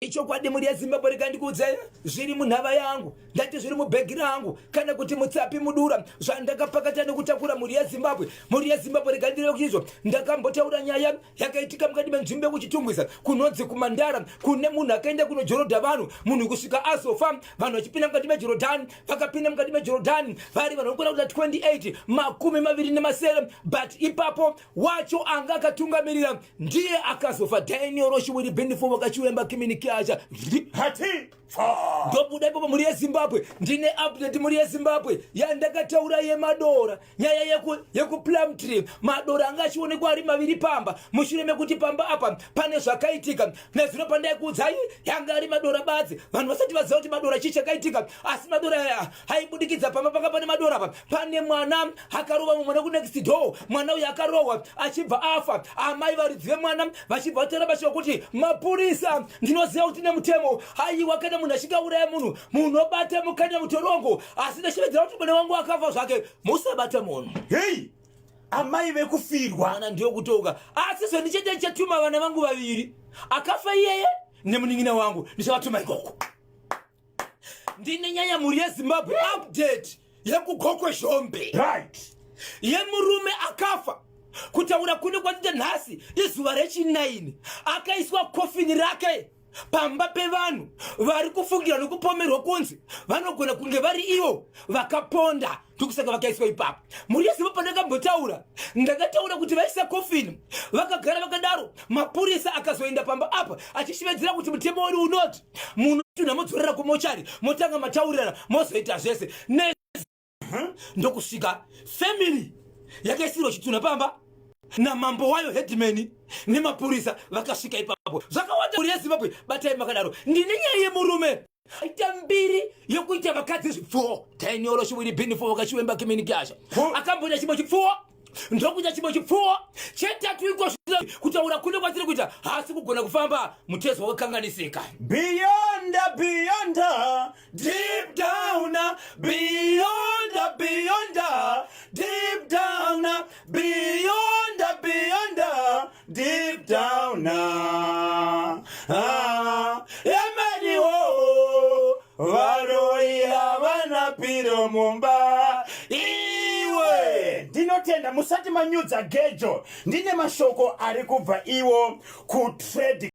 Ichokwadi mhuri yeZimbabwe rega ndikuudze zviri munhava yangu ndati zviri mubhegi rangu kana kuti mutsapi mudura zvandakapakata nekutakura mhuri yeZimbabwe mhuri yeZimbabwe rega ndireve kuti izvo ndakambotaura nyaya yakaitika mukati menzvimbo yekuchitungwiza kunonzi kumandara kune munhu akaenda kunojorodha vanhu munhu kusvika azofa vanhu vachipinda mukati mejorodhani vakapinda mukati mejorodhani vari vanhu vanokwana kuita 28 27 but ipapo wacho anga akatungamirira ndiye akazofa daniel roshiwiri bendifo vakachiwemba kiminikiacha hati ndobuda ipapo mhuri yezimbabwe ndine update mhuri yezimbabwe yandakataura yemadora nyaya yekuplumtree madora anga achionekwa ari maviri pamba mushure mekuti pamba apa pane zvakaitika nezuro pandaikuudzai yanga ari madora badzi vanhu vasati vaziva kuti madora chii chakaitika asi madora aya aibudikidza pamba panga pane madora apa pane mwana akarova mumwe mwana kunext door mwana uyu akarohwa achibva afa amai varidzi vemwana vachibva vatora bashoko kuti mapurisa ndinoziva kuti nemutemo haiwa kana munhu achinge auraya munhu munobata mukanya mutorongo asi ndashevedzera kuti mwana wangu akafa zvake musabata munhu hei amai vekufirwa ana ndiyo kutoka asi zvondichete ndichatuma vana vangu vaviri akafa iyeye nemunin'ina wangu ndichavatuma ikoko ndine nyaya mhuri yezimbabwe update yekugokwe zhombe right yemurume akafa kutaura kune kwatita nhasi izuva rechi9 akaiswa kofini rake pamba pevanhu vari kufungira nekupomerwa kunzi vanogona kunge vari ivo vakaponda ndokusaka vakaiswa ipapo mhuri yezimbabwe pandakambotaura ndakataura kuti vaisa kofini vakagara vakadaro mapurisa akazoenda pamba apa achishevedzera kuti mutemo wedu unoti munotunha modzorera kumochari motanga mataurirana mozoita zvese ne ndokusvika family yakaisirwa chitunha pamba namambo wayo headman nemapurisa vakasvika ipapo zvakawanda mhuri yezimbabwe batai makadaro ndine nyaya yemurume aita mbiri yokuita vakadzi zvipfuwo tainioro chiwiri bhinifo vakachiwemba kiminikiasha akamboita chimwe chipfuwo ndokuita chimwe chipfuwo chetatu iko kutaura kune kwatiri kuita haasi kugona kufamba mutezo wakakanganisika beyond beyond deep down beyond beyond deep down beyond beyond deep down ah, emeniwo varoyi havana piro mumba iwe ndinotenda musati manyudza gejo ndine mashoko ari kubva iwo kutrade.